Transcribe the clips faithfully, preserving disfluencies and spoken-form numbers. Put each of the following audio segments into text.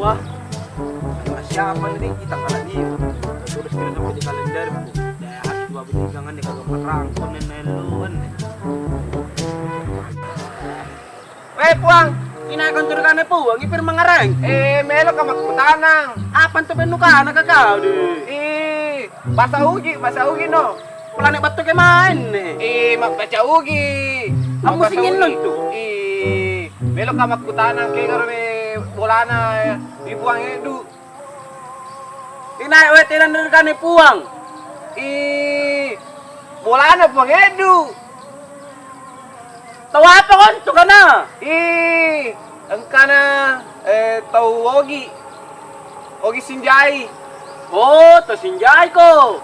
Ah, siapa nih kita kalau dia? Terus kita sampai di kalenderku. Ya, harus dua belas jangan nih kalau merangkul nih, nih, lu, nih. Weh, Puang, inai konturukane Puang, ipir mangareng. Eh, meloka makkutanang. Apa antu pennu kana kakau, di? Ih, basa ugi, basa ugi no. Pulane battu ke main nih. Ih, mabbaca ugi. Ammusing inno tu. Ih, meloka makkutanang ke garone bolana di Puang Edu. Inai wete nanrikane Puang. Ih, bolana Puang Edu. Tau apa kontu kana? Ih, engkana, eh, tau Ogi. Ogi Sinjai. Oh, tau Sinjaiko.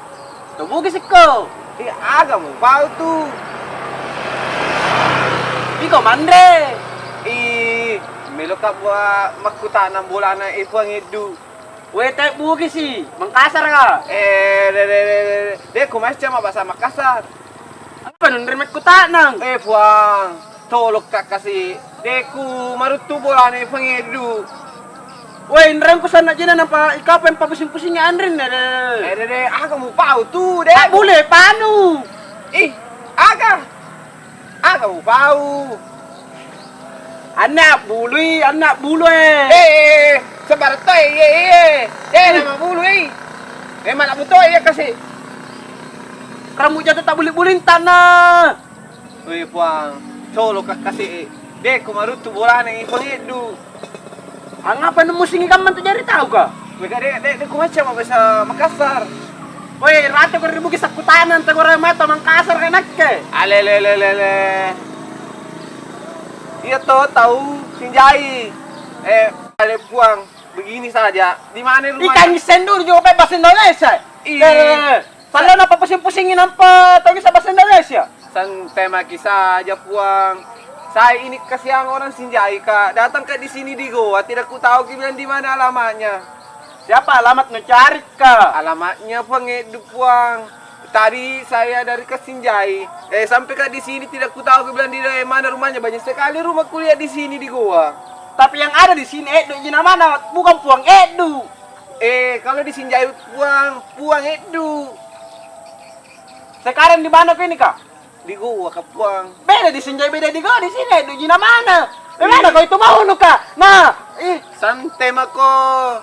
Tau Bugisikko. Ih, aga mupau tu? Iko manre. Ih, meloka bua makkutanang bolana, eh, Puang Edu. Wete Bugisi, Mangkasaraka? Eh, de, de, de, de, de, de, kumacca mabasa Makassar. Apa nunri makkuta'nang? Eh, Puang, tolokka kasi. De, kumaruttu bolana Puang Edu. Woi, inrangku sanna' jena nampa ikau pempapusing-pusingi anrinna, de. Eh, de, de, aga mupau tu, de? Abbule panu. Ih, aga? Aga mupau? Anne abbului, anne abbulu, eh. Eh, eh, eh, sabar toi, eh, eh, eh. Eh, hmm. Nama bului. Eh, mana butoi, ya, kasi. Rambu jatuh tak buli-buling tanah. Wih, Puang, colo ka kasi. Dek, kumaruttu bolana, eh, Puang Edu. Angngapa nummusingi kamma antu jari tauka? Weh, de, de, de, kumacca mabasa Makassar. Woi, rate ko ri Bugis sakkuta'nang, tau ri mata Mangkasaraka nakke. Alelelelele. Iya to, tau Sinjai. Eh, ale Puang, begini saja. Di mana rumah? Ikan isen dulu juga bahasa Indonesia. Iya. Eh, eh, eh. Sallona papusing-pusingi nampa tau bisa bahasa Indonesia? Santai maki saja, Puang. Saya ini kasiang orang Sinjai, Kak. Datang, Kak, di sini di Goa, tidak kutahu ki bilang di mana alamatnya. Siapa alamat nucarika? Alamatnya, Puang Edu, Puang. Tadi saya dari ke Sinjai. Eh, sampai, Kak, di sini tidak kutahu ki bilang di mana rumahnya. Banyak sekali rumah kuliah di sini di Goa. Tapi yang ada di sini Edu ji namana, bukan Puang Edu. Eh, kalau di Sinjai Puang, Puang Eddu. Sekarang di mana ko ini, Kak? Di Goa, Kak, Puang. Beda di Sinjai, beda di Goa, di sini Eddu ji namana. Eh, mana kau itu mau nu, Kak? Nah, ih. Santai mako.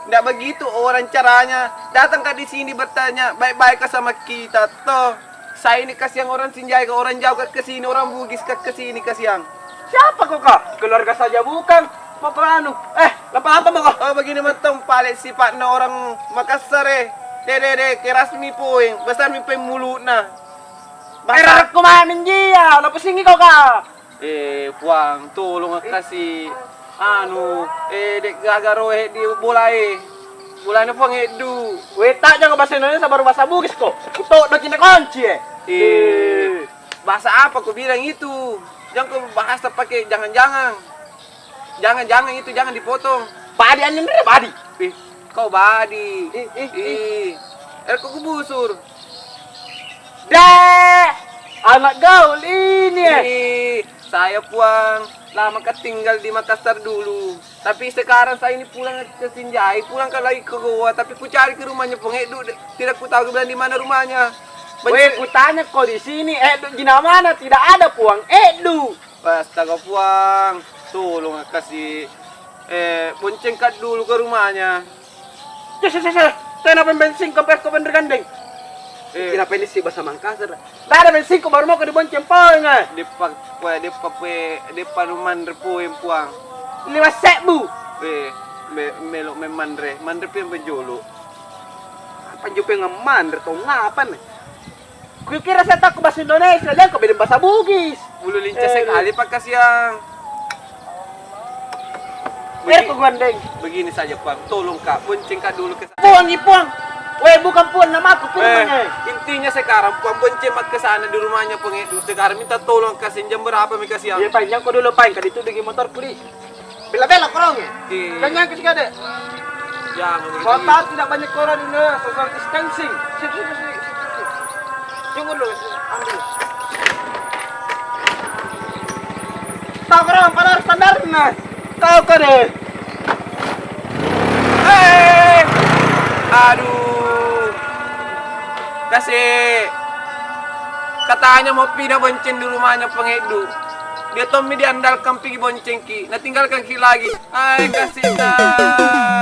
Ndak begitu orang caranya. Datang, Kak, di sini bertanya baik-baik sama kita, toh. Saya ini kasiang orang Sinjai, Kak, orang jauh, Kak, ke sini, orang Bugis, Kak, ke sini kasiang. Siapa kau, Kak? Keluarga saja bukan. Mau ke anu? Eh, lapa-lapa mako. Oh, begini mentong pale sipatna orang Makassar, eh. De, de, de, keras mi poeng, besar mi poeng mulutna. Basa- Erakku mami jia, napusingi kau, Kak. Eh, Puang, tolong kasi anu, eh, dek gaga rohe di bolae. Bolana Puang Eddu. Weh, ta'jako bahasa Indonesia, baru bahasa Bugis ko. Kuto'doki nakonci, eh. Eh, bahasa apa kubilang itu? Jangko bahasa pakai jangan-jangan. Jangan-jangan itu, jangan dipotong. Badi anne, Nre, badi. Eh, kau badi. Ih, ih, ih. Ih. Eh, kok kubusur? Deh, anak gaul ini, eh. Ih, saya, Puang, lama ka tinggal di Makassar dulu. Tapi sekarang saya ini pulang ke Sinjai, pulang ka lagi ke Goa, tapi kucari ke rumahnya Puang Eddu, de-, tidak kutahu bilang di mana rumahnya. Weh, kutanya ko di sini, Eddu ji namana, tidak ada Puang Eddu. Astaga, Puang, tolong kasi, eh, boncengka dulu ke rumahnya. Cek, cek, cek, cek. Tena pembensingko, pekko penri gandeng. Eh. Kenapa ini si bahasa Mangkasar? Nggak ada bensingko, baru mau ke dibonceng poeng, eh. Deppa, kue, deppa, kue, deppa nu manre poeng, Puang. Lima sebu. Eh, me-, melo memanre, manre poeng penjolo. Apa jupe ngemanre, tong apa nih? Kukira saya tahu bahasa Indonesia, jangan kau bilang bahasa Bugis. Bulu lincah sekali, Pak Kasiang. Eh, begini, kau gandeng. Begini saja, Puang. Tolong, Kak. Bonceng, Kak, dulu ke sana. Puang, i Puang. Weh, bukan Puang, nama aku Firman, eh. Intinya sekarang, Puang, bonceng mak ke sana di rumahnya, Puang, itu. Sekarang minta tolong, Kak, Kasiang. Jam berapa, mi Kasiang? Iya, Pak. Nyangko dulu, Pak. Kadi itu di motor kuli. Bela-bela korong ya? Iya. Jangan ke sini, Dek. Jangan begitu. Kota tidak banyak orang ini, social distancing. Sini, sini, sini, sini, sini. Tunggu dulu, ambil. Tahu korong, pada harus standar, nah. Tahu kan, deh? Eh! Aduh. Kasi'. Katanya mo pina bonceng di rumahnya pangeddu. Dia tommi diandalkan pigi boncengki, natinggalkanki lagi. Hai, kasi'na.